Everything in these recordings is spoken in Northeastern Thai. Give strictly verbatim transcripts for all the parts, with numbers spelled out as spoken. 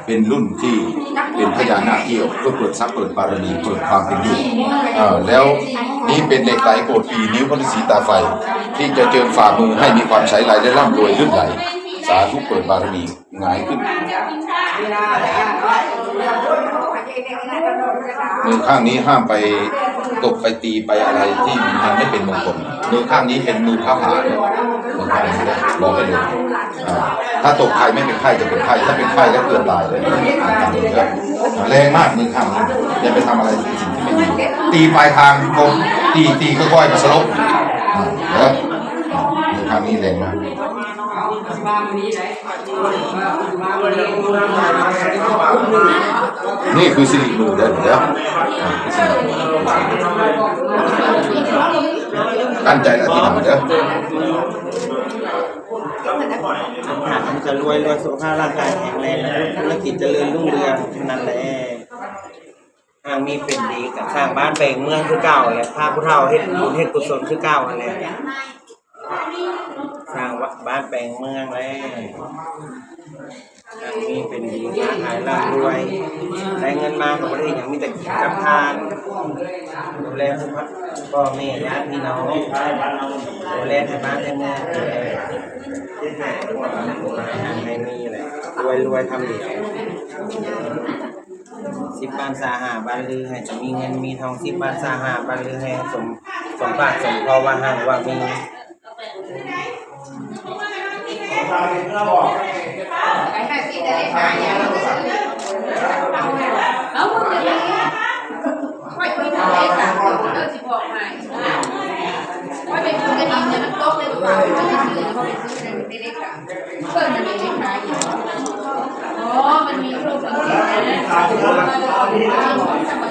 เป็นรุ่นที่เป็นพญานาคเอี้ยวเพื่อเปิดทรัพย์เปิดบารมีเปิดความเป็นอยู่เอ่อแล้วนี่เป็นเหล็กไหลโกฏปีนิ้วพระฤาษีตาไฟ ที่จะเจิมฝ่ามือให้มีความใสไหลและร่ำรวยลื่นไหล สาธุเปิดบารมีหงายขึ้น มือข้างนี้ห้ามไปตบไปตีไปอะไรที่มันไม่เป็นมงคล มือข้างนี้เป็นมือพระผาเนี่ยมือข้างนี้บอกไปเลยอ่าถ้าตบใครไม่เป็นไข้จะเป็นไข้ ถ้าเป็นไข้แล้วเกือบตายเลย แรงมากมือข้างนี้อย่าไปทำอะไรสิ่งที่ไม่ดีตีปลายทางลงตีตีค่อยๆมาสลบอ่าเด้ออ่ามือข้างนี้แรงมาก นี่คือสิริมือเด้อเด้อตั้งใจอธิษฐานเด้อ มันจะรวยรวยสุขภาพร่างกายแข็งแรงธุรกิจเจริญรุ่งเรืองนั่นแหละหากมีเป็นดีกับสร้างบ้านแปลงเมืองคือเก่าและพาผู้เฒ่าเฮ็ดบุญเฮ็ดกุศลคือเก่านั่นแหละสร้างวัดบ้านแปลงเมืองแล้วหากมีเป็นดีค้าขายร่ำรวยได้เงินมาก็บ่ได้หยังมีแต่กินกับทานดูแลสุขภาพพ่อแม่ญาติพี่น้องดูแลไทยบ้านไทยเมืองดูแลเฮ็ดให้พวกเราให้มีแหละรวยรวยทำดี สิบบ้านสาหาบ้านลือให้จะมีเงินมีทองสิบบ้านสาหาบ้านลือให้สมสมปากสมพอว่าหังว่ามี เอามือเลยค่อยไปทางเลขสามตัวเด้อสิบอกให้ค่อยไปซื้อกระดิ่งเนี่ยมันตกเลยกว่าค่อยไปซื้อเลยไม่ได้ค่ะเพิ่นมันไม่ได้ขายอยู่อ๋อมันมีรูปมันเห็นนะ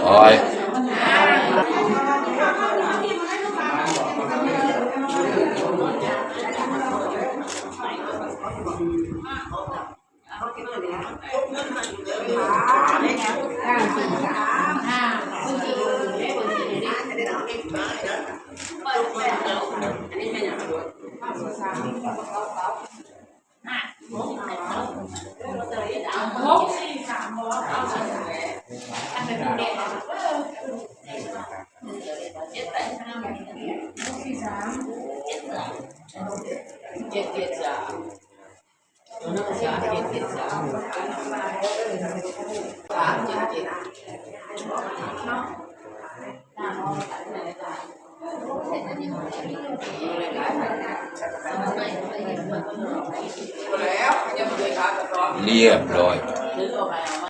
โอ้ย เรียบร้อย